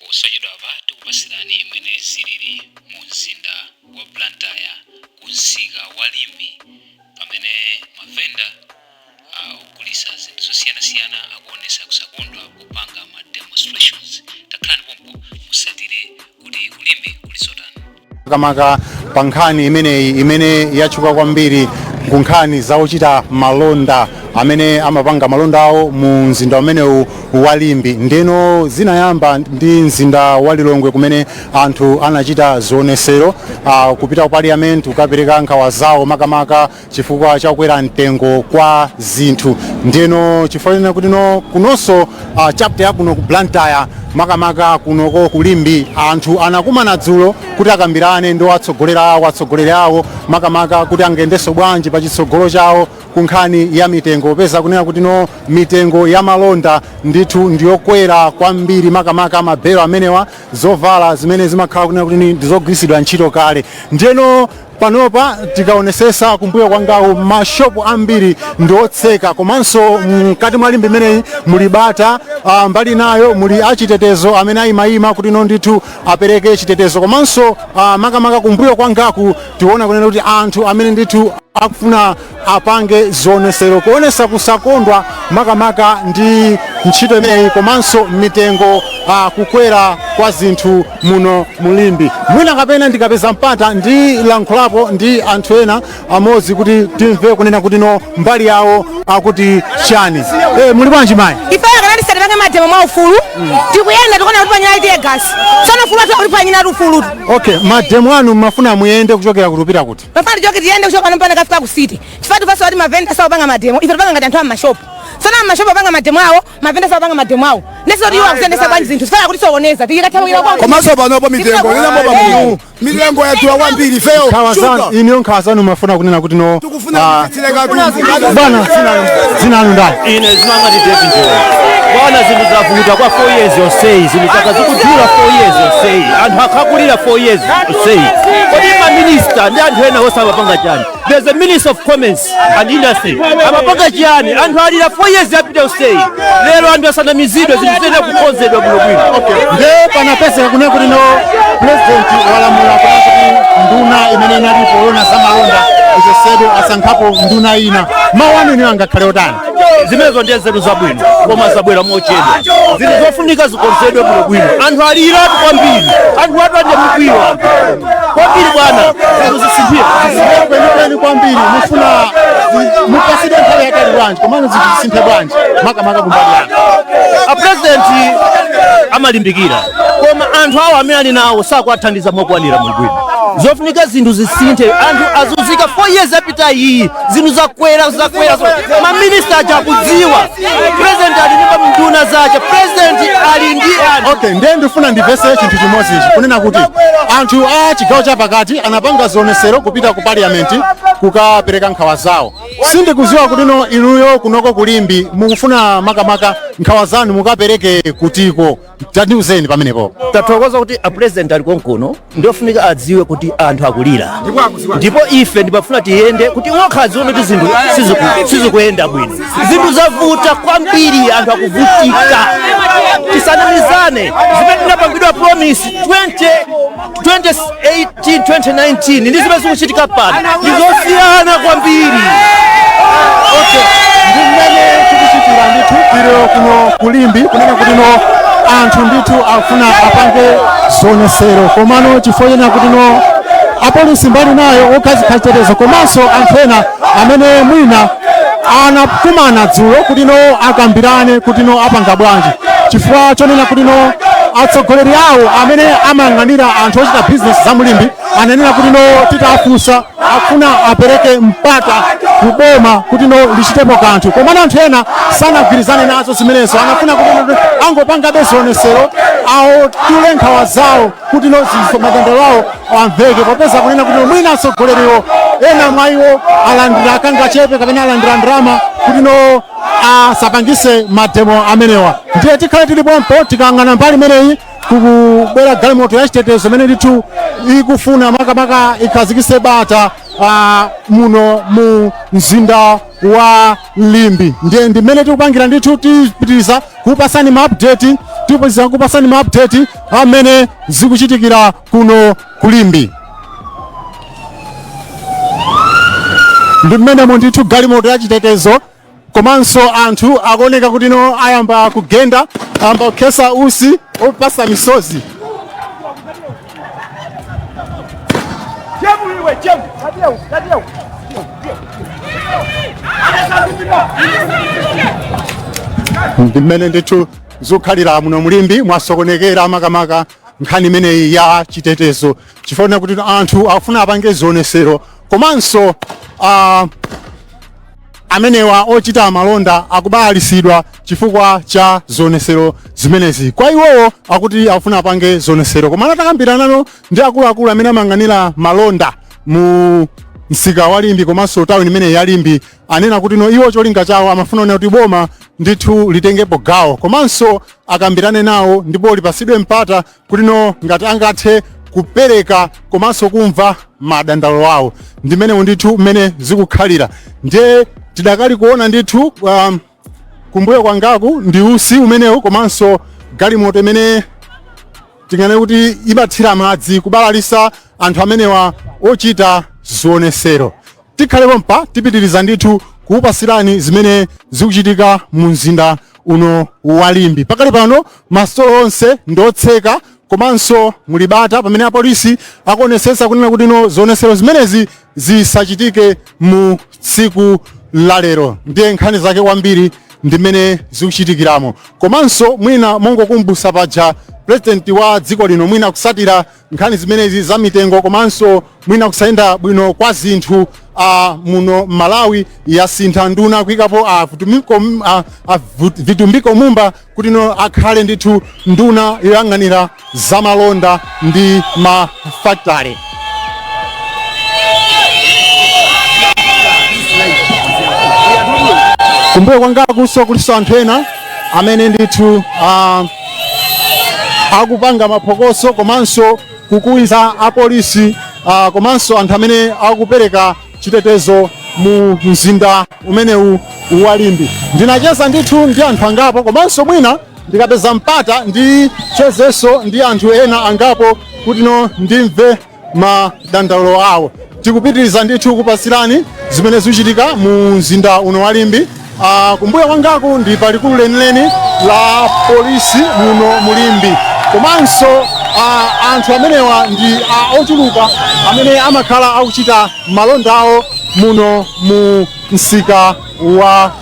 Posachedwapa tikupasirani mmene zilili mu mzinda wa Blantyre ku msika wa Limbe, pamene mavenda ogulisa zinthu zosiyanasiyana akuonesa kusakondwa popanga ma demonstrations. Takhalani pompo musatire kuti ku Limbe kuli zotani. Makamaka pa nkhani imeneyi imene yatchuka kwambiri ku nkhani zawochita malonda amene amapanga malonda awo mu mzinda umenewu wa Limbe. Ndeno zinayamba ndi mzinda wa Lilongwe, kumene anthu anachita zionesero kupita ku parliament kukapereka nkhawa zawo, makamaka chifukwa chakukwera mtengo kwa zinthu. Ndeno chifukwa kuti no kunonso chapter yakuno ku Blantyre, makamaka kunoko ku Limbe, anthu anakumana dzulo kuti akambirane ndi atsogolera awo, atsogoleri awo, makamaka kuti angayendenso bwanji pa chitsogolo chawo ku nkhani ya mitengo, popeza kunena kuti no mitengo ya malonda ndithu ndiyokwera kwambiri, makamaka mabelo amenewa, zovala zimene zimakhala kunena kuti ndizogwiritsidwa ntchito kale. Ndiyeno panopa tikaonesesa kumbuyo kwangawo, mashopu ambiri ndi otseka, komanso mkati mwa Limbe imeneyi muli bata. Mbali nayo muli achitetezo amene ayimayima kuti no ndithu apereke chitetezo. Komanso makamaka kumbuyo kwangaku tiona kunena kuti anthu amene ndithu akufuna apange zionesero kuonesa kusakondwa makamaka ndi ntchito imeneyi, komanso mitengo kukwera kwa zinthu muno mu Limbe. Mwina kapena ndikapeza mpata ndilankhulapo ndi anthu ena amodzi kuti timve kunena kuti no mbali yawo akuti chani. Muli bwanji, mayi? Ifeyo kanati satipange mademo mwa ufulu. Tikuyenda, tikuona kuti panyina tear gas. Tsono ufulu athu kuti panyina ati ufulutu. Okay, mademo anu mafuna muyende kuchokera kuti kupita kuti? Pafana tichoke, tiyende kuchoka pano mpaka kafika ku city, chifukwa tifaso kuti mavenda sawapanga mademo. Ife tipanga ngati anthu ammashopu. Tsono ammashopu apanga mademo awo, mavenda sawapanga mademo awo. Neso iwo akuzendesa bwanji zinthu? Sifana kuti sooneza tikathamukira kwa Komanso panopo mitengo inambo pamulu, mitengo yadula kwambiri ifeyo. Nkhawa zanu iniyo, nkhawa zanu mafuna kunena kuti no Tikufuna kutitsire katundu. Bwana, dzina lanu ndani? Ine zinanga ndi David Njoyi. Bwana, zinthu zavuta kwa 4 years yonseyi. Zinthu zaka zikudula 4 years yonseyi, anthu akhakulira 4 years yonseyi. Kodi maminista ndi anthu ena onse amapanga chani? There's a Minister of Commerce and Industry, amapanga chani? Anthu alira 4 years yapita yonseyi. Lero anthu asanamizidwe, zinthu ziyenera kukonzedwa bwinobwino. Nde panapezeka kunena kuti no president walamula kunena kuti nduna imene inalipo yona zamalonda ichosedwe, asankhapo nduna ina. Mawu anu iniyo angakhale otani? Zimenezo ndiye nzeru zabwino, koma zabwera mochedwa. Zinthu zofunika zikonzedwe bwinobwino. Anthu aliratu kwambiri, anthu atu ande mkwiyo kwambiri, bwana. Zinthu zisinthire. Kwenikweni kwambiri mufuna mupasidwe nthawi yakali bwanji, komano zinthu zisinthe bwanji, makamaka kumbali yanu? Apresidenti amalimbikira, koma anthu awo amene ali nawo sakuathandiza mokwanira bwinobwino. Zofunika zinthu zisinthe. Anthu azunzika 4 years yapita iyi. Zinthu zakwera, zakwera. Maminista aja akudziwa president ali ndi nduna zace, president ali ndi anthu. Okay, ndiye ndifuna ndimvese chinthu chimodzi ichi, kunena kuti anthu a chigawo chapakati anapanga zionesero kupita ku parliament kukapereka nkhawa zawo. Sindikuziwa kuti no inuyo kunoko ku Limbe mukufuna makamaka nkhawa zanu mukapereke kutiko. Tandiuzeni pamenepo. Tathokoza kuti apresident ali konkuno. Ndiofunika adziwe kuti anthu akulira, ndipo ife ndimafuna tiyende kuti okha adzione kuti zinthu sizikuyenda bwino. Zinthu zavuta kwambiri, anthu akuvutika, tisanamizane. Zimene tinapangidwa promise 20 2018, 2019 ndi zimene zikuchitika pano ndizosiyana kwambiri. Okay, ndi mmene tikuchitira ndithu tili kuno ku Limbe, kunena kuti no anthu ndithu akufuna apange zionesero, komano chifukwa chena kuti no apolisi mbali nayo okhazikitsa chitetezo, komanso anthu ena amene mwina anakumana dzulo kuti no akambirane kuti no apanga bwanji, chifukwa chonena kuti no atsogoleri awo amene amayang'anira anthu ochita bizinesi za mu Limbe ananena kuti no titafunsa akufuna apereke mpata kuboma kuti no lichitepo kanthu. Komano anthu ena sanagwirizane nazo zimenezo, anafuna kuti no angopangabe zionesero, aotule nkhawa zawo kuti no madandaulo awo amveke, popeza kunena kuti mwina atsogoleriwo ena mwa iwo alandira kangachepe kapena alandira ndalama kuti no asapangise mademo amenewa. Ndiye tikhale tilipompo tikang'ana mbali imeneyi, kukubwera galimoto ya chitetezo imene ndithu ikufuna makamaka ikhazikise bata muno mu mzinda wa Limbe. Ndiye ndimene tikupangira ndithu, tipitiriza kupasani ma update. Tipeza kupasani ma update amene zikuchitikira kuno kulimbi. Ndi mmenemo ndithu galimoto ya chitetezo komanso anthu akuoneka kuti no ayamba kugenda, ayamba kukhesa usi opasa misozi. Ndi mmene ndithu zikukhalira muno mulimbi, mwasokonekera makamaka nkhani imeneyi ya chitetezo, chifukwa kuti anthu akufuna apange zionesero komanso amenewa ochita malonda akubalalisidwa chifukwa cha zionesero zimenezi. Kwa iwowo akuti akufuna apange zionesero, koma atakambirana ndi akuluakulu amene amayang'anira malonda mu msika wa Limbi komanso tawuni imene ya Limbi, anena kuti no iwo cholinga chawo amafuna kuona kuti boma ndithu litengepo gawo komanso akambirane nawo ndipo lipasidwe mpata kuti no ngati angathe kupereka komanso kumva madandaulo awo. Ndimenewo ndithu mmene zikukhalira. Ndiye tidakali kuona ndithu kumbuyo kwangaku ndi usi umenewu komanso galimoto imene tingane kuti imathira madzi kubalalisa anthu amenewa ochita zionesero. Tikhalepo mpa tipitiriza ndithu kuupasirani zimene zikuchitika mu mzinda uno wa Limbi. Pakali pano masitolo onse ndotseka komanso mulibata, pamene apolisi akuonesesa kunena kuti no zionesero zimenezi zisachitike mu tsiku la lero. Ndiye nkhani zake kwambiri ndimene zikuchitikiramo. Komanso mwina mongokumbusa paja president wa dziko lino, mwina kusatira nkhani zimenezi za mitengo komanso mwina kusayenda bwino kwa zinthu muno Malawi, yasintha nduna kuyikapo Vitumbiko Mumba kuti no akhale ndithu nduna yoyang'anira zamalonda ndi mafactory. Kumbuyo kwangakunso kulinso anthu ena amene ndithu akupanga maphokoso komanso kukuwiza apolisi komanso anthu amene akupereka chitetezo mu mzinda umenewu wa Limbi. Ndinacheza ndithu ndi anthu angapo, komanso mwina ndikapeza mpata ndichezenso ndi anthu ena angapo kuti no ndimve madandaulo awo. Tikupitiriza ndithu kupasirani zimene zikuchitika mu mzinda uno wa Limbi. Kumbuyo kwangaku ndi palikulu lenileni la polisi muno mu Limbi, komanso anthu amenewa ndi ochuluka amene amakhala akuchita malonda awo muno mu msika wa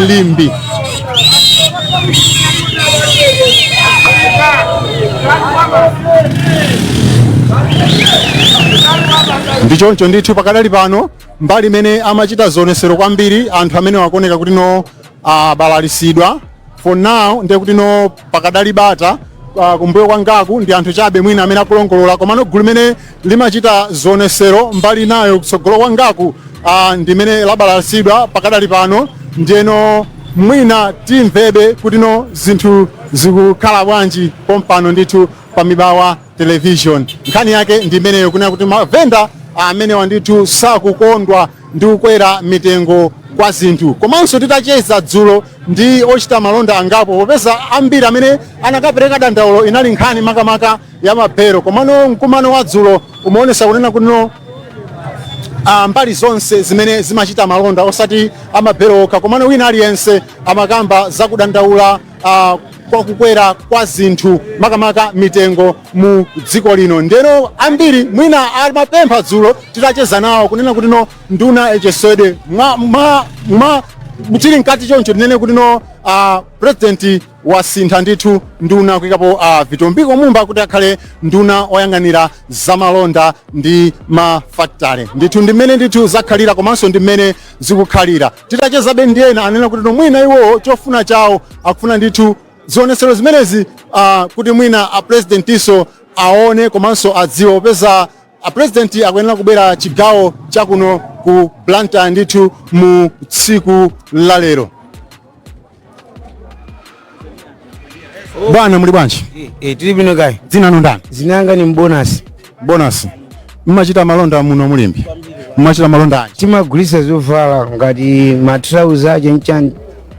Limbi. Ndichoncho ndithu pakadali pano mbali imene amachita zionesero kwambiri anthu amene wakuoneka kuti no abalalisidwa for now, ndiye kuti no pakadali bata. Kumbuyo kwangaku ndi anthu chabe mwina amene akulongolola, komano gulu limene limachita zionesero mbali nayo kutsogolo kwangaku ndimene labalalisidwa pakadali pano. Ndiyeno mwina timvebe kuti no zinthu zikukhala bwanji pompano ndithu pa Mibawa Television. Nkhani yake ndi imeneyo, kunena kuti mavenda amenewa ndithu sakukondwa ndi kukwera mitengo kwa zinthu. Komanso titacheza dzulo ndi ochita malonda angapo, popeza ambiri amene anakapereka dandaulo inali nkhani makamaka ya mabhero, komano mkumano wa dzulo umaonesa kunena kuti no mbali zonse zimene zimachita malonda, osati amabhero okha, komano wina aliyense amakamba zakudandaula kwa kukwera kwa zinthu, makamaka mitengo mu dziko lino. Ndeno ambiri mwina amapempha dzulo titacheza nawo kunena kuti no nduna echesede mwa, mwa, mwa tili mkati choncho tinene kuti no president wasintha ndithu nduna kuyikapo Vitumbiko Mumba kuti akhale nduna oyang'anira zamalonda ndi mafactory. Ndithu ndi mmene ndithu zakhalira komanso ndi mmene zikukhalira. Titachezabe ndi ena anena kuti no mwina iwowo chofuna chawo akufuna ndithu zionesero zimenezi kuti mwina a presidentinso aone komanso adziwe, popeza a president akuyenera kubwera chigawo chakuno ku Blantyre ndithu mu tsiku la lero. Bwana, muli bwanji? Tili bwino kai. Dzina lanu ndani? Zinanga ni Mbonasi. Bonus, mmachita malonda muno mulimbi? Mmachita malonda anji? Timagulisa zovala ngati matrauza, chanchani.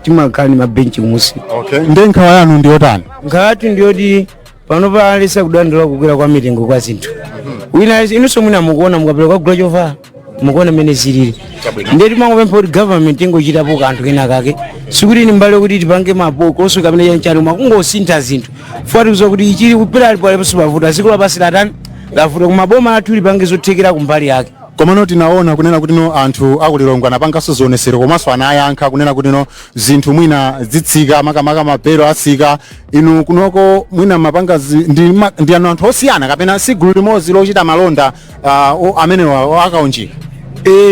Timakhala ni mabenchi kumusi. Okay, ndiye nkhawa yanu ndi yotani? Nkhawa yathu ndiyoti pano palesa kudandaula kukwera kwa mitengo kwa zinthu. Wina inunso mwina mukuona, mukapita kukagula chovala mukuona mmene zilili. Ndiye timangopempha kuti government ingochitapo kanthu kena kake. Sikuti ni mbali yokuti tipange mabokoso kapena chanchani, koma kungosintha zinthu. Fuwa tikudziwa kuti ichili kupita alipo aliponso pavuta, dziko lapansi latani, lavuta, koma boma lathu lipange zothekera kumbali yake. Komano tinaona kunena kuti no, anthu akulilongwe anapanganso zionesero, komanso anayankha kunena kuti no, zinthu mwina zitsika, makamaka mabelo atsika. Inu kunoko mwina mapanga ndi anu anthu osiyana kapena si gulu limodzi lochita malonda amenewa akaunjika?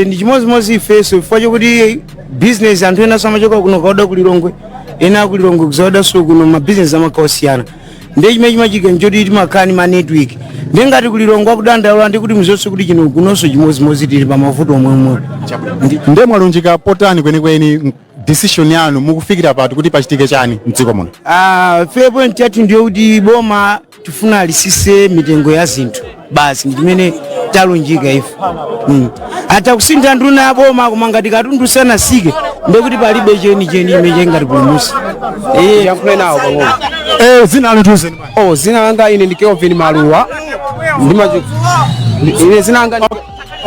Ndi chimodzimodzi ifenso, chifukwa chokuti business anthu ena samachoka kuno kauda kulilongwe, ena akulilongwe kuzaudanso kuno, ma business amakhala osiyana. Ndiye chimene chimachitika nchoti timakhala ni ma network. Ndiye ngati kulilongwe akudandaula, ndi kuti muzonse kuti chino kunonso chimodzimodzi tili pa mavuto omweomwe. Ndiye mwalunjika potani kwenikweni? Decision yanu mukufikira pati kuti pachitike chani mdziko muno? Ah, fair point yathu ndiyo kuti boma tifuna lisise mitengo ya zinthu basi, ndi chimene talunjika ife. Ata kusintha nduna ya boma, koma ngati katundu sanasike, ndekuti palibe chenicheni chimene chingatipulumutse. Yankhule nawo pang'ono. Zina lanu tiuzeni bwana. Oh, zina langa ine ndi Kelvin Maluwa. Ndima ine zina langa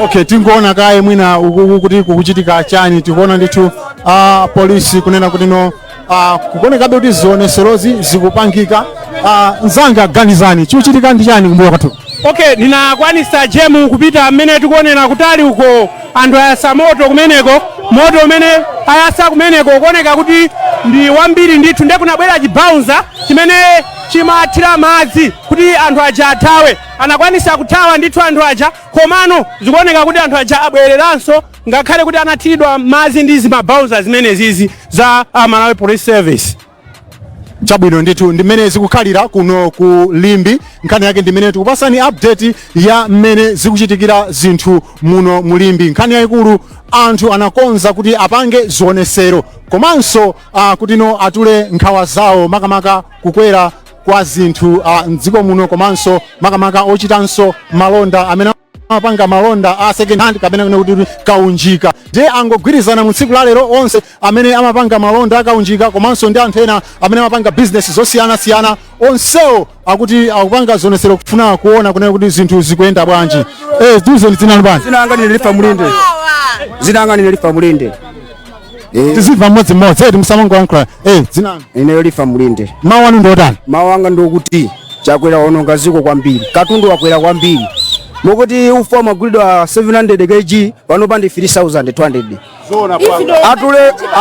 Okay, tingoona kaye mwina ukuku kuti kukuchitika chani. Tikuona ndithu polisi kunena kuti no, kukonekabe kuti zioneserozi zikupangika. Mzanga, ganizani, chikuchitika ndi chani kumbuyo kwathu? Okay, ninakwanisa jemu kupita mmene tikuonera kutali uko, anthu ayasa moto kumeneko. Moto umene ayasa kumeneko ukuoneka kuti ndi wambiri ndithu. Ndiye kunabwera chibouncer chimene chimathira madzi kuti anthu aja athawe. Anakwanisa kuthawa ndithu anthu aja, komano zikuoneka kuti anthu aja abwereranso, ngakhale kuti anathiridwa madzi ndi zimabouncer zimenezizi za Malawi Police Service. Chabwino ndithu, ndimene zikukhalira kuno ku Limbe. Nkhani yake ndimene tikupasani update ya mmene zikuchitikira zinthu muno mu Limbe. Nkhani yayikulu, anthu anakonza kuti apange zionesero komanso kuti no, atule nkhawa zawo, makamaka kukwera kwa zinthu mdziko muno, komanso makamaka ochitanso malonda amene amapanga malonda a second hand kapena kunena kuti kaunjika. Ndiye angogwirizana mu tsiku la lero onse amene amapanga malonda akaunjika komanso ndi anthu ena amene amapanga business zosiyanasiyana, onsewo akuti akupanga zionesero kufuna kuona kunena kuti zinthu zikuyenda bwanji. Tiuzeni dzina lanu bwanji. Zina langa ndine Lifa Mulinde. Zina langa ndine Lifa Mulinde. Tizimva mmodzimmodzi eti, musamangoyankhula. Dzina lanu? Ineyo Lifa Mulinde. Mawu anu ndi otani? Mawu anga ndikuti Chakwera waononga ziko kwambiri. Katundu wakwera kwambiri, mokuti ufa umagulidwa 700 kg, pano pandi 3200.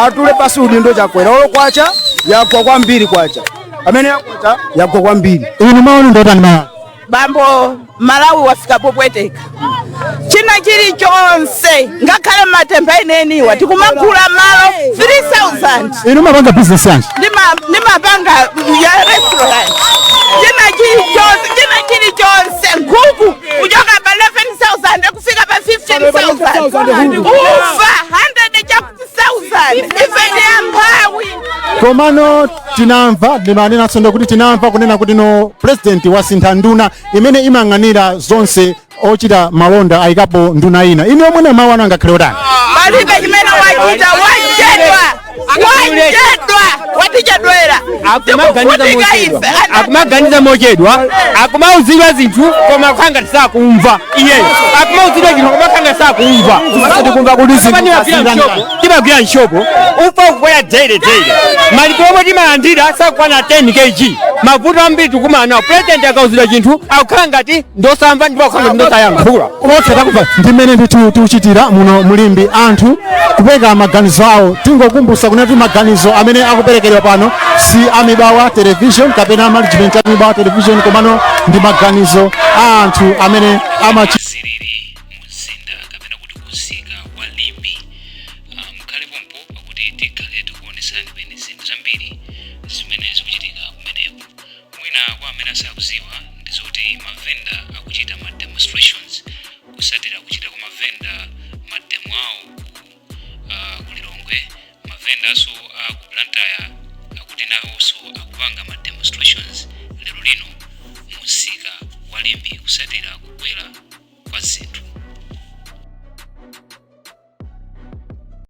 Atule pasi udindo Chakwera. Olo kwacha yagwa kwambiri, kwacha amene yakwacha yagwa kwambiri. Inu mawu anu ndi otani, mawu? Bambo, Malawi wafika popweteka. China chilichonse, ngakhale matemba ineniwa tikumagula malo 3000. Inu mapanga business yanji? Ndimapanga ya restaurant. China chilichonse, china chilichonse, nkhuku kuchoka pa 11,000 kufika pa 15,000, ufa 100 chakuti 1000. Ife ndi amphawi. Komano tinamva, ndimanenanso kuti tinamva kunena kuti no, president wasintha nduna imene imayang'anira zonse ochita malonda, ayikapo nduna ina. Inu omwene mawu anu angakhale otani? Palibe chimene wachita. Wachedwa, wachedwa, watichedwera. Tikuvutika ife. Akumaganiza mochedwa, akumauzidwa zinthu koma khanga tisakumva. Iyeyo akumauzidwa chinthu koma khanga sakumva. Tikumva kuti zinthu Timagwira ntchito, ufa ukukwera daily daily, malipiro omwe timalandira sakukwana 10 kg. Mavuto ambiri tikumana nawo. President akauzidwa chinthu akukhala ngati ndosamva ndipo akukhala ngati ndosayankhula. Okay, takumva. Ndimene ndithu tikuchitira muno mu Limbe, anthu kupereka maganizo awo. Tingokumbutsa kunena kuti maganizo amene akuperekedwa pano si amibawa Television kapena management ya Mibawa Television, komano ndi maganizo a anthu amene amachi